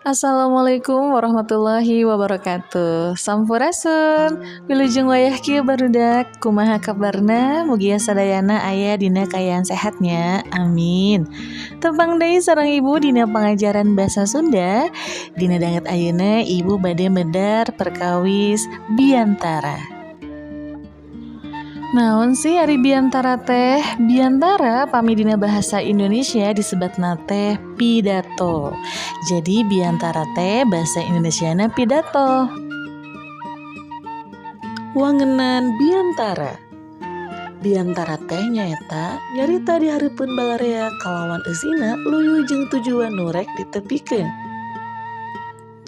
Assalamualaikum warahmatullahi wabarakatuh. Sampurasun. Wilujeng wayah kieu, barudak. Kumaha kabarna? Mugia sadayana aya dina kaayaan sehat nya. Amin. Tepang deui sareng Ibu dina pengajaran bahasa Sunda. Dina danget ayeuna Ibu bade medar perkawis biantara. Naon sih ari biantara teh? Biantara pami dina bahasa Indonesia disebatna teh pidato. Jadi biantara teh bahasa Indonesiana pidato. Wangenan biantara. Biantara teh nyaeta nyarita di hareupeun balarea kalawan eusina luyu jeung tujuan nu rek ditepikeun.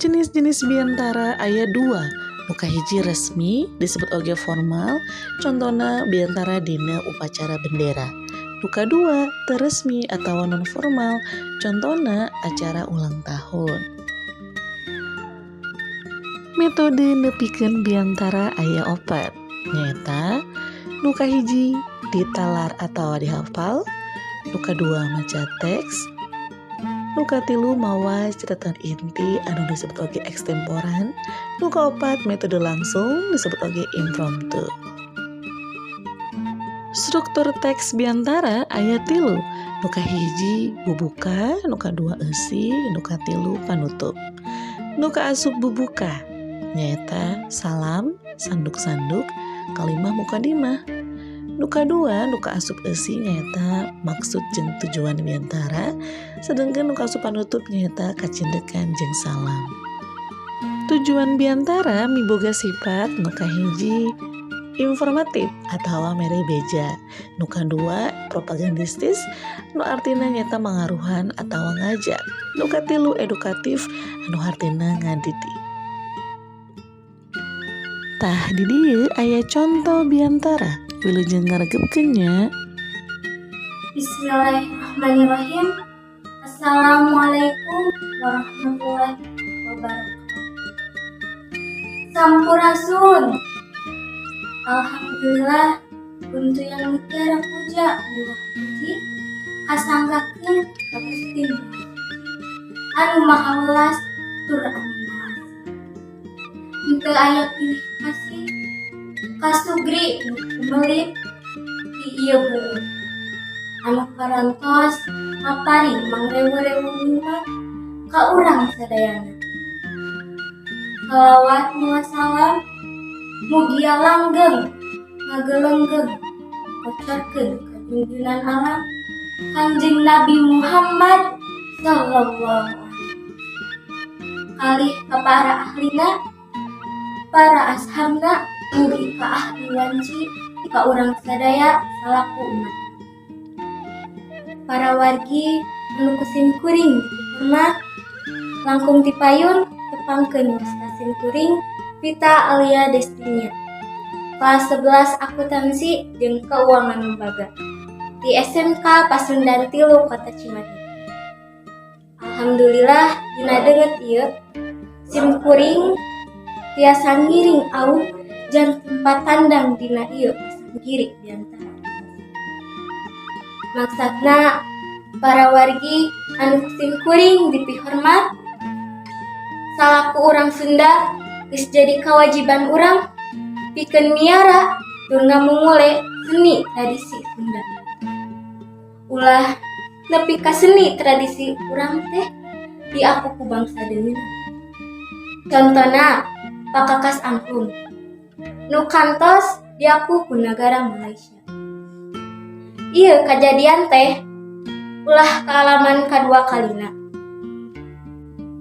Jenis-jenis biantara aya dua. Nu kahiji resmi, disebut oge formal, contona biantara dina upacara bendera. Nu kadua teu resmi atawa non formal, contona acara ulang tahun. Metode nepikeun biantara aya opat, nyaeta nu kahiji ditalar atawa dihafal, nu kadua maca teks, nu katilu mawa catatan inti anu disebut oge ekstemporan, nu kaopat metode langsung disebut oge impromptu. Struktur teks biantara aya tilu, nu kahiji bubuka, nu kadua eusi, nu katilu panutup. Nu kaasup bubuka nyaeta salam, sanduk-sanduk, kalimah mukadimah. Nu kadua nu kaasup eusi nyaeta maksud jeung tujuan biantara, sedangkan nu kaasup panutup nyaeta kacindekan jeung salam. Tujuan biantara miboga sifat nu kahiji informatif atawa mere beja, nu kadua propagandistis, nu artina nyaeta mangaruhan atawa ngajak, nu katilu edukatif, anu hartina ngadidik. Tah, di dieu aya conto biantara. Wilujeng ngaregepkeun nya. Bismillahirrahmanirrahim. Assalamualaikum warahmatullahi wabarakatuh. Sampurasun. Alhamdulillah, untuyan mutiara puja miwah puji kasanggakeun ka Gusti Anu Maha Welas tur Anu Maha Asih. Henteu aya pilih kasih ka sugri nu kumelip di ieu bumi anu parantos ngaparin mangrewu-rewu nikmat ka urang sadayana. Salawat miwah salam mugia langgeng ngagelenggeng kocorkeun ka junjunan alam, Kangjeng Nabi Muhammad sallallahu alaihi, kalih ka para ahlina, para ashabna, mugi ka ahli wanci ka urang sadaya salaku umat. Para wargi anu ku sim kuring dipihormat, langkung ti payun tepangkeun wasta sim kuring Vita Alia Destinia, kelas 11 Akuntansi jeung Keuangan Lembaga di SMK Pasundan 3, Kota Cimahi. Alhamdulillah, dina deungeut ieu sim kuring tiasa ngiring aub janten patandang dina ieu pasanggiri biantara. Maksudna, para wargi anu sim kuring dipihormat, salaku urang Sunda geus jadi kewajiban urang pikeun miara tur ngamumule seni tradisi Sunda. Ulah nepi ka seni tradisi urang teh diaku ku bangsa deungeun. Contona pakakas angklung nu kantos diaku ku nagara Malaysia. Ieu kajadian teh ulah kaalaman kadua kalina.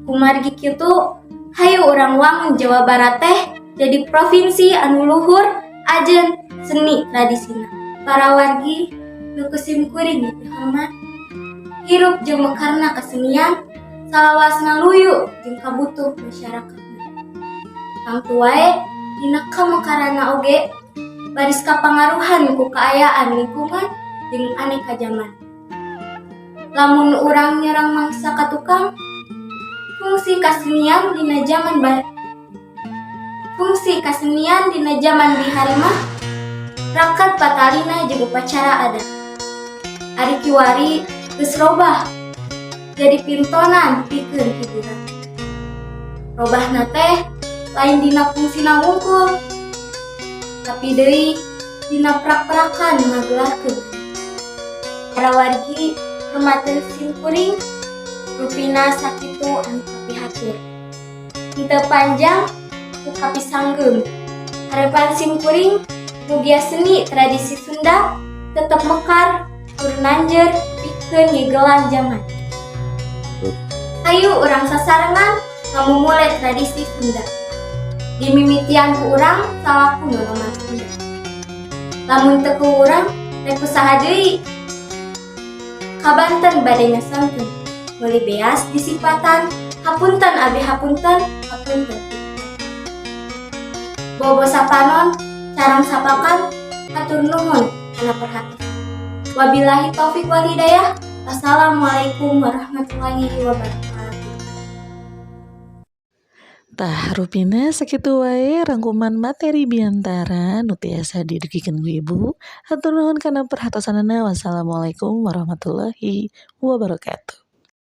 Kumargi kitu, hayu urang wangun Jawa Barat teh jadi provinsi anu luhur ajen seni tradisina. Para wargi nu ku sim kuring dipihormat, hirup jeung mekarna kesenian salawasna luyu jeung kabutuh masyarakatna. Tangtu wae dina kamekaranna oge baris kapangaruhan ku kaayaan lingkungan jeung aneka jaman. Lamun urang nyerang mangsa ka tukang, fungsi kasenian dina jaman bihari mah rakat patalina jeung upacara adat. Ari kiwari geus robah jadi pintonan pikeun hiburan. Robahna teh lain dina fungsina wungkul, tapi deui dina prak-prakan ngagelarkeun. Para wargi, hormateun sim kuring, rupina sakitu anu kapihatur. Henteu panjang ku kapisanggeum. Harapan sim kuring mugia seni tradisi Sunda tetep mekar tur nanjer pikeun ngigelan jaman. Hayu urang sasarengan ngamumule tradisi Sunda. Dimimitian ku urang salaku nonoman Sunda. Lamun teu ku urang, rek ku saha deui? Kabanten bade ngesankeun. Meuli beas disipatan, hapunten abi hapunten, hapunten. Bobo sapanon, carang sapakan, hatur nuhun kana perhatian. Wabillahi taufik wal hidayah. Wassalamualaikum warahmatullahi wabarakatuh. Tah, rupina sakitu wae rangkuman materi biantara nu tiasa didugikeun ku Ibu. Hatur nuhun kana perhatosanana. Wassalamualaikum warahmatullahi wabarakatuh.